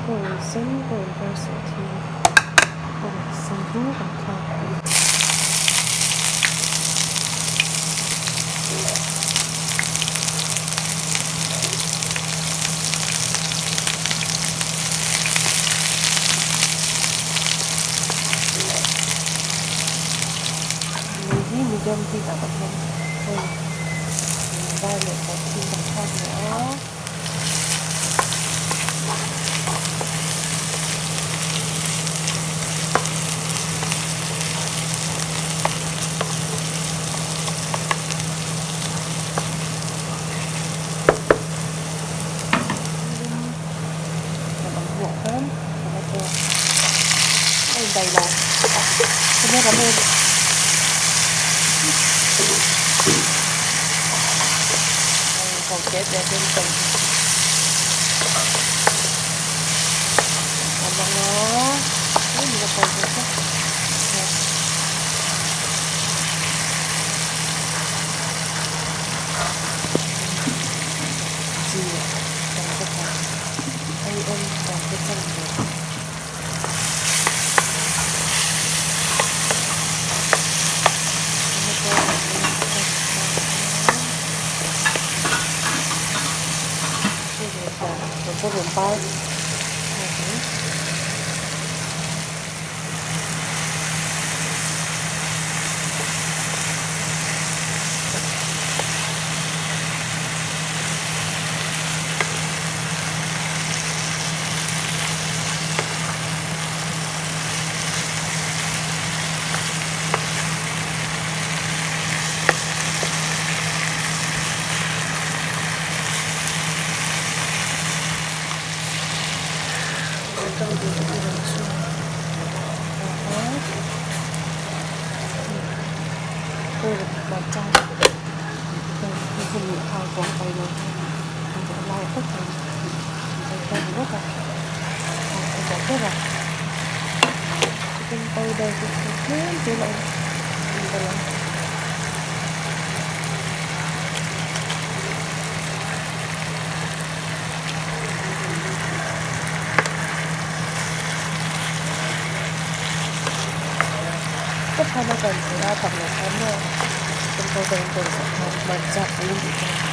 Purun sen purun var sawhthing purun sen hi an thlak a. Lei hi medium heat ah tak hian hei var leh sawhthing kan thlak leh a. Ho te te te hi a lang a tlem in a kal bawk a chi a tam bawk a aieng tam te chanve. Chicken powder te chu tlem te a awm a lang. Khan a kan thei a chak loh khan maw chicken powder an telh zawh khan hmarcha pui an tih khan.